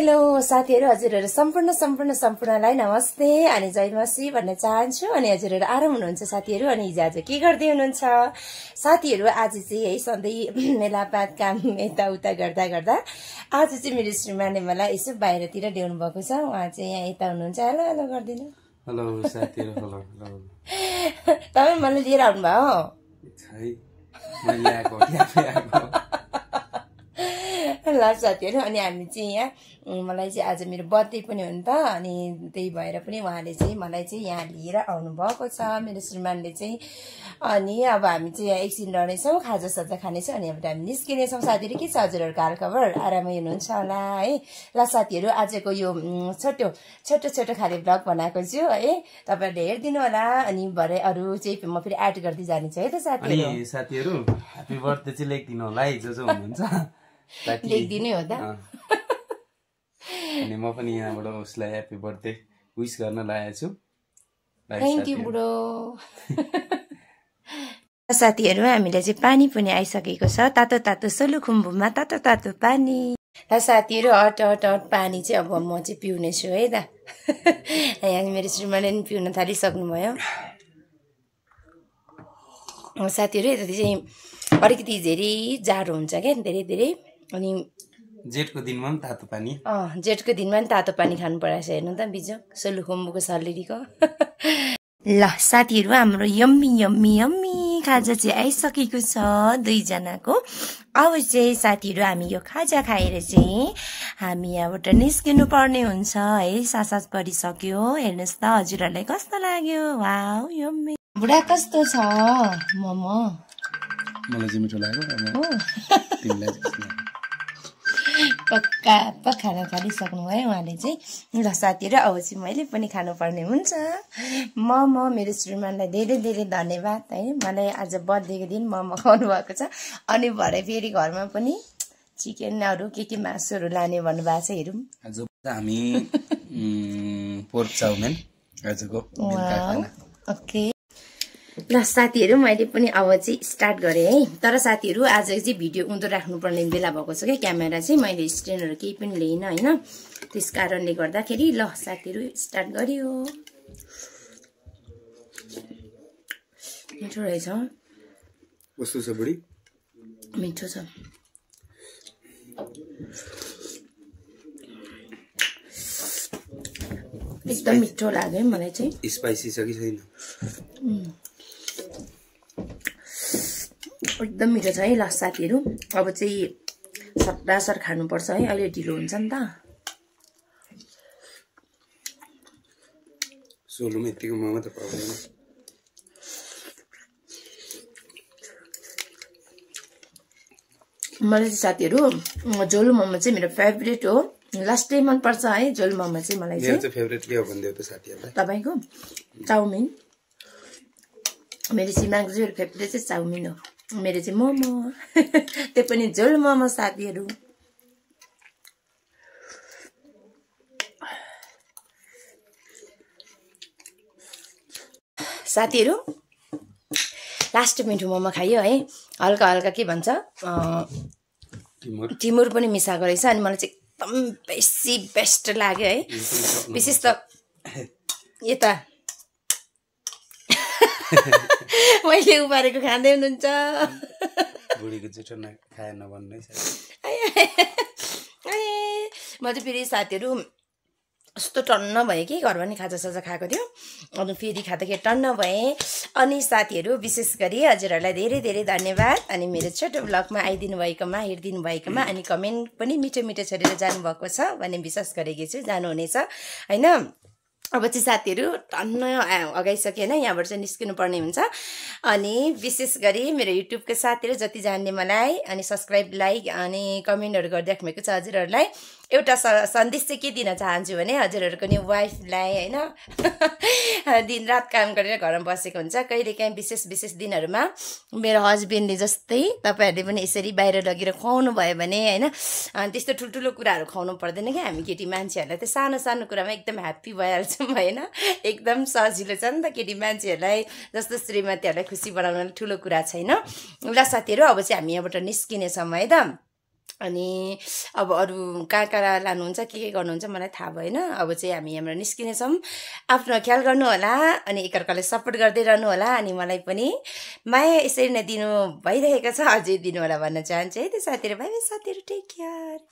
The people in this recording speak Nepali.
हेलो साथीहरु हजुरहरु सम्पूर्णलाई नमस्ते अनि जय मसी भन्न चाहन्छु अनि हजुरहरु आराम हुनुहुन्छ साथीहरु अनि हिजो आज के गर्दै हुनुहुन्छ साथीहरु आज चाहिँ है सधैं मेलापात काम यताउता गर्दा गर्दा आज चाहिँ मेरो श्रीमानले मलाई यसो बाहिरतिर ल्याउनु भएको छ उहाँ चाहिँ यहाँ यता हुनुहुन्छ हेलो हेलो गर्दिनु हेलो साथीहरु हेलो हेलो तपाई मलाई लिएर आउनु भयो छै मैले ल्याएको ल साथीहरु अनि हामी चाहिँ यहाँ मलाई चाहिँ आज मेरो बर्थडे पनि हो नि त अनि त्यही भएर पनि उहाँले चाहिँ मलाई चाहिँ यहाँ लिएर आउनु भएको छ मेरो श्रीमानले चाहिँ अनि अब हामी चाहिँ यहाँ एकछिन रहनेछौँ खाजा साजा खानेछौँ अनि अब हामी निस्किनेछौँ साथीहरु के छ हजुरहरुको हालखबर आरामै हुनुहुन्छ होला है ल साथीहरु आजको यो छोटो खाले ब्लग बनाएको छु है तपाईहरुले हेर्दिनु होला अनि भरे अरु चाहिँ म फेरि एड गर्दै जानेछु है त साथीहरु अनि साथीहरु ह्यापी बर्थडे चाहिँ लेख्दिनु होला है जो हुनुहुन्छ लेख्दिनै हो त अनि म पनि यहाँबाट उसलाई ह्यापी बर्थडे विश गर्न लागेको छु थ्यांक यू ब्रो साथीहरु हामीले चाहिँ पानी पनि आइसकेको छ तातो सोलुखुम्बुमा तातो पानी र साथीहरु हट पानी चाहिँ अब म चाहिँ पिउने छु है त यहाँ मेरो श्रीमानले पनि पिउन थालिसक्नुभयो साथीहरु यता चाहिँ अलिकति धेरै जाडो हुन्छ क्या धेरै अनि जेठको दिनमा पनि तातो पानी जेठको दिनमा पनि तातो पानी खानु परेछ हेर्नु त बिजो सोलुखुम्बुको सलिरीको ल साथीहरु हाम्रो यम्मी खाजा चाहिँ आइसकेको छ दुईजनाको अब चाहिँ साथीहरु हामी यो खाजा खाएर चाहिँ हामी यहाँबाट निस्किनु पर्ने हुन्छ है सात परिसक्यो हेर्नुस् त हजुरहरुलाई कस्तो लाग्यो वाउ यम्मी बुढा कस्तो छ मोमो मलाई चाहिँ मिठो लाग्यो तिमीलाई पक्का खाना खाइसक्नु भयो उहाँले चाहिँ ल साथीहरु अब चाहिँ मैले पनि खानुपर्ने हुन्छ मोमो मेरो श्रीमानलाई धेरै धन्यवाद है मलाई आज बर्थडेको दिन मोमो खुवाउनु भएको छ अनि भरे फेरि घरमा पनि चिकनहरु के मासुहरु लाने भन्नुभएको छ हेरौँ आज हामी पोर्क चाउमिन आजको बेलुका खाना ओके ल साथीहरु मैले पनि अब चाहिँ स्टार्ट गरे है तर साथीहरु आज चाहिँ भिडियो उँधो राख्नुपर्ने बेला भएको छ के क्यामेरा चाहिँ मैले स्ट्यान्डहरु केही पनि ल्याइन हैन त्यस कारणले गर्दाखेरि ल साथीहरु स्टार्ट गरियो मिठो रहेछ कस्तो छ बुढी मिठो छ एकदम मिठो लाग्यो मलाई चाहिँ स्पाइसी छ कि छैन एकदम मिठो छ है ल साथीहरु अब चाहिँ सट्टासर खानुपर्छ है अहिले ढिलो हुन्छ नि त सोलुमा यतिको मोमो त पाउँदैन मलाई चाहिँ साथीहरु झोल मोमो चाहिँ मेरो फेभरेट हो लास्टै मन पर्छ है झोल मोमो चाहिँ मलाई चाहिँ मेरो फेभरेट के हो भन्दियो त साथीहरुलाई तपाईको चाउमिन मेरो श्रीमानको चाहिँ फेभरेट चाहिँ चाउमिन हो मेरो चाहिँ मोमो त्यो पनि झोल मोमो साथीहरु साथीहरु लास्ट मिठो मोमो खायो है हल्का के भन्छ टिमुर पनि मिसाएको रहेछ अनि मलाई चाहिँ एकदम बेस्ट लाग्यो है विशेष त यता मैले उबारेको खाँदै हुनुहुन्छ बुढीको जेठो खाए नभन्नै म चाहिँ फेरि साथीहरु कस्तो टन्न भए कि घरमा नि खाजा साजा खाएको थियो अनि फेरि खाँदाखेरि टन्न भए अनि साथीहरु विशेष गरी हजुरहरुलाई धेरै धन्यवाद अनि मेरो छोटो ब्लगमा आइदिनु भएकोमा हेरिदिनु भएकोमा अनि कमेन्ट पनि मिठो छोडेर जानु भएको छ भन्ने विश्वास गरेकी छु जानुहुनेछ हैन अब चाहिँ साथीहरु टन्न अगाइसके हैन यहाँबाट चाहिँ निस्किनु पर्ने हुन्छ अनि विशेष गरी मेरो युट्युबको साथीहरु जति जान्ने मलाई अनि सब्स्क्राइब लाइक अनि कमेन्टहरु गरिराख्नु भएको छ हजुरहरुलाई एउटा सन्देश चाहिँ के दिन चाहन्छु भने हजुरहरुको नि वाइफलाई हैन दिनरात काम गरेर घरमा बसेको हुन्छ कहिलेकाहीँ विशेष दिनहरुमा मेरो हस्बेन्डले जस्तै तपाईहरुले पनि यसरी बाहिर लगेर खुवाउनु भयो भने हैन त्यस्तो ठुलठुलो कुराहरु खुवाउनु पर्दैन के हामी केटी मान्छेहरुलाई त सानो कुरामा एकदम ह्यापी भइहाल्छौं हैन एकदम सजिलो छ नि त केटी मान्छेहरुलाई जस्तो श्रीमतीहरुलाई खुसी बनाउन ठुलो कुरा छैन ल साथीहरु अब चाहिँ हामी यहाँबाट निस्किने समय है त अनि अब अरू कहाँ कहाँ लानुहुन्छ के गर्नुहुन्छ मलाई थाहा भएन। अब चाहिँ हामी यहाँबाट निस्किनेछौँ। आफ्नो ख्याल गर्नु होला अनि एकअर्कालाई सपोर्ट गर्दै रहनु होला अनि मलाई पनि माया यसरी नै दिनु भइरहेको छ, अझै दिनु होला भन्न चाहन्छु है त साथीहरू। बाइ बाइ साथीहरू, टेक केयर।